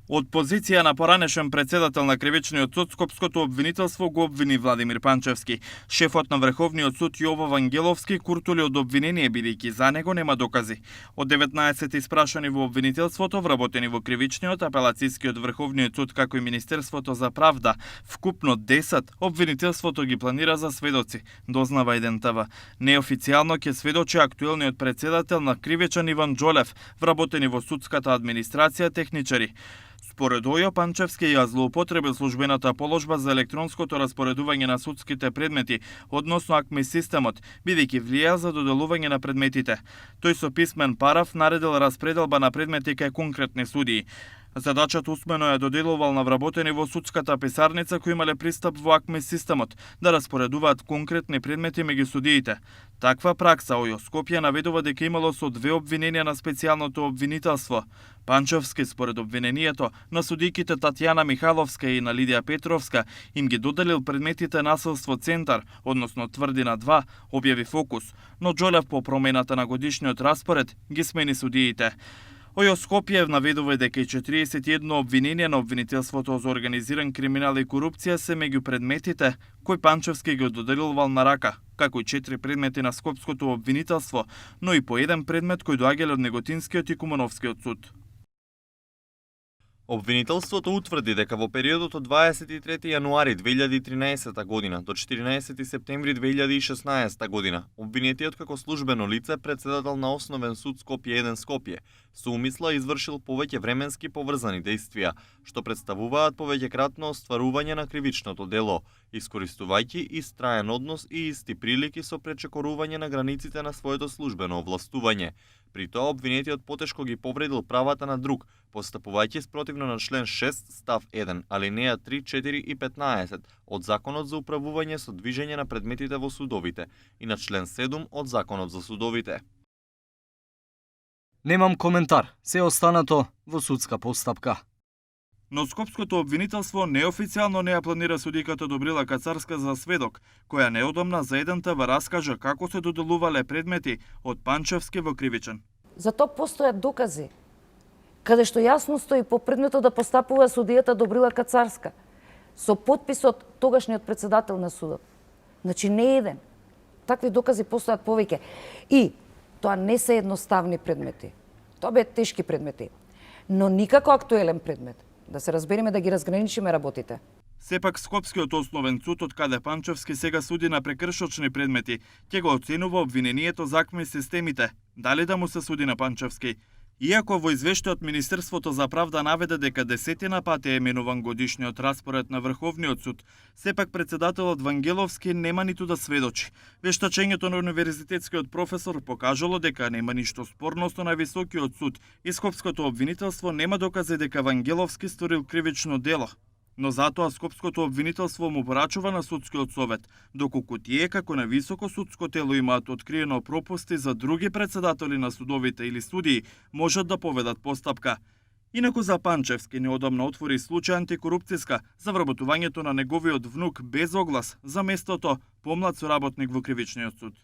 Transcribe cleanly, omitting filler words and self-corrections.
Од позиција на поранешен председател на Кривичниот суд, Скопското обвинителство го обвини Владимир Панчевски. Шефот на Врховниот суд Јово Вангеловски куртули од обвинение бидејќи за него нема докази. Од 19 испрашани во обвинителството, вработени во Кривичниот, Апелацискиот Врховниот суд како и Министерството за правда, вкупно 10, обвинителството ги планира за сведоци, дознава Еден ТВ. Неофицијално ќе сведочи актуелниот председател на Кривичан Иван Џолев, вработени во судската администрација техничари. Според ОЈО, Панчевски ја злоупотребил службената положба за електронското распоредување на судските предмети, односно АКМИ системот, бидејќи влијал за доделување на предметите. Тој со писмен параф наредил распределба на предмети кај конкретни судии. Задачата усмено ја доделувал на вработени во судската писарница кои имале пристап во АКМИ системот да распоредуваат конкретни предмети меѓу судиите. Таква пракса ОЈО Скопје наведува дека имало со 2 обвиненија на специјалното обвинителство. Панчевски според обвинението на судиките Татјана Михаловска и на Лидија Петровска им ги доделил предметите насилство центар, односно тврдина 2, објави Фокус, но Џолев по промената на годишниот распоред ги смени судиите. ОЈО Скопје наведува дека и 41 обвиненија на обвинителството за организиран криминал и корупција се меѓу предметите кои Панчевски ги доделувал на рака, како и 4 предмети на Скопското обвинителство, но и по еден предмет кој доаѓал од Неготинскиот и Кумановскиот суд. Обвинителството утврди дека во периодот од 23 јануари 2013 година до 14 септември 2016 година, обвинетиот како службено лице председател на Основен суд Скопје 1 Скопје, со умисла извршил повеќе временски поврзани дејствија, што представуваат повеќекратно остварување на кривичното дело, искористувајќи ист траен однос и исти прилики со пречекорување на границите на своето службено овластување. При тоа обвинетиот потешко ги повредил правата на друг, постапувајќи спротивно на член 6 став 1, алинеја 3, 4 и 15 од Законот за управување со движење на предметите во судовите и на член 7 од Законот за судовите. Немам коментар, се останато во судска постапка. Но Скопското обвинителство неофицијално не ја планира судиката Добрила Кацарска за сведок, која неодамна за Еден ТВ раскажа како се доделувале предмети од Панчевски во Кривичан. За тоа постојат докази, каде што јасно стои по предметот да постапува судијата Добрила Кацарска, со потписот тогашниот председател на судот. Значи не еден. Такви докази постојат повеќе. И тоа не се едноставни предмети. Тоа бе тешки предмети. Но никако актуелен предмет. Да се разбереме да ги разграничиме работите. Сепак Скопскиот основен суд, од каде Панчевски сега суди на прекршочни предмети, ќе го оценува обвинението за АКМИ системите, дали да му се суди на Панчевски. Иако во извештајот Министерството за правда наведе дека 10 пати е менуван годишниот распоред на Врховниот суд, сепак председателот Вангеловски нема ниту да сведочи. Вештачењето на универзитетскиот професор покажало дека нема ништо спорно со највисокиот суд и Скопското обвинителство нема докази дека Вангеловски сторил кривично дело. Но затоа Скопското обвинителство му порачува на судскиот совет, доколку тие како на високо судско тело имаат откриено пропусти за други председатели на судовите или судии, можат да поведат постапка. Инаку за Панчевски неодамна отвори случај антикорупцијска за вработувањето на неговиот внук без оглас за местото помлад соработник во Кривичниот суд.